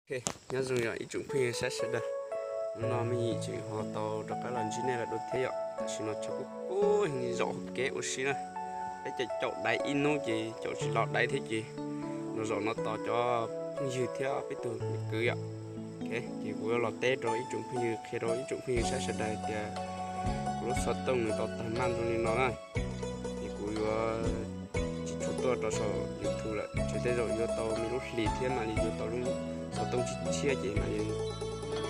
Nyob zoo yom ib tsoom phooj ywg saib sawv daws, hnub no me yim tseem ho tau rov qab los ntsib nej lawm dua thiab yom. Tam sim no tshav kub kub, zaum hauv kev ua si na. Peb caum caum daiv ib hnub ces caum tsis los daiv thiab ces los zaum no tos cov phooj ywg thiab peb tug me kwv yom. Ces kuv yuav los teb rau ib tsoom phooj ywg, qhia rau ib tsoom phooj ywg saib sawv daws tias kuv lub xov tooj nws tau tawg maj zoo li no na. Ces kuv yuav tsis tshua tuaj rau saum YouTube lawm, ntshe tej zaum yuav tau me lub hlis thiab mam li yuav tau lub xov tooj tshiab tshiab ces mam li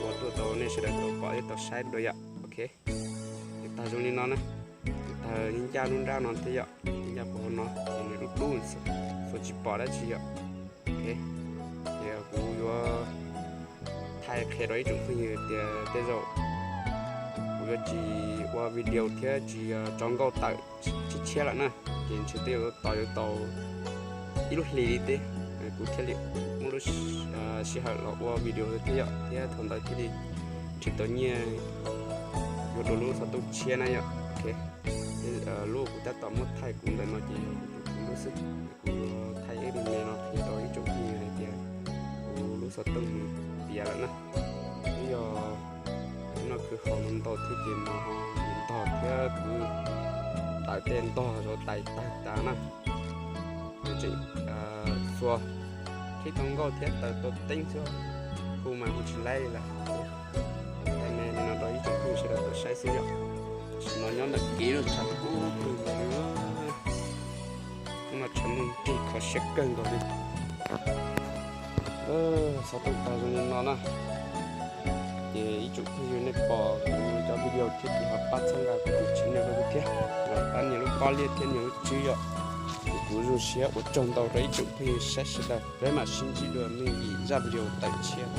ua tuaj rau nej sawv daws tau pom thiab tau saib dua yom. Ok, nws tawg zoo li no na, nws tawg ncaj lub nrab no thiab yom, ncaj puag hauv no ces nws dub dub, tsuas tsis pom dab tsi yom. Ok, ces kuv yuav thaij qhia rau ib tsoom phooj ywg tias tej zaum kuv yuav tsis ua video thiab tsis tso nkauj tawm tshiab tshiab lawm na, ces ntshe twb yuav tos yuav tau ib lub hlis li thiab kuv thiaj li muaj lub sij hawm los ua video thiab yom, thiab thaum ntawd thiaj li nrhiav tau nyiaj yuav dua lub xov tooj tshiab na yom. Ok, lub kuv tab tom muab thaij kuv ntawm no ces yog kuv tus lub xwb. Kuv yuav thaij ib me me no qhia rau ib tsoom phooj ywg hais tias kuv lub xov tooj nws tiav lawm na. Twb yog noj khwv haus no ntau thiab ces mos ho ntog thiab kuv tawm tej ntog zov tais tawg tas na. Tseem xuas qhib tau nkauj thiab tawm tau teeb xwb, hu mas hu tsis laib li lawm. Thaij me me no rau ib tsoom phooj ywg sawv daws tau saib xwb yom. Tam sim no nyob ntawm kev lub tshav kub kawg nkaus li, hnub no tshav ntuj nrig kho siab kawg nkaus li. Xov tooj tawg zoo li no na. Ces ib tsoom phooj ywg nej pom kuv cov video thiab ces ho pab txhawb nqa kuv tus channel rau kuv thiab, los pab nias lub pob liab thiab nias lub tswb yom. Ces kuv zoo siab ua tsaug ntau rau ib tsoom phooj ywg saib sawv daws, peb mam sib ntsib dua me yim zaj video tawm tshiab.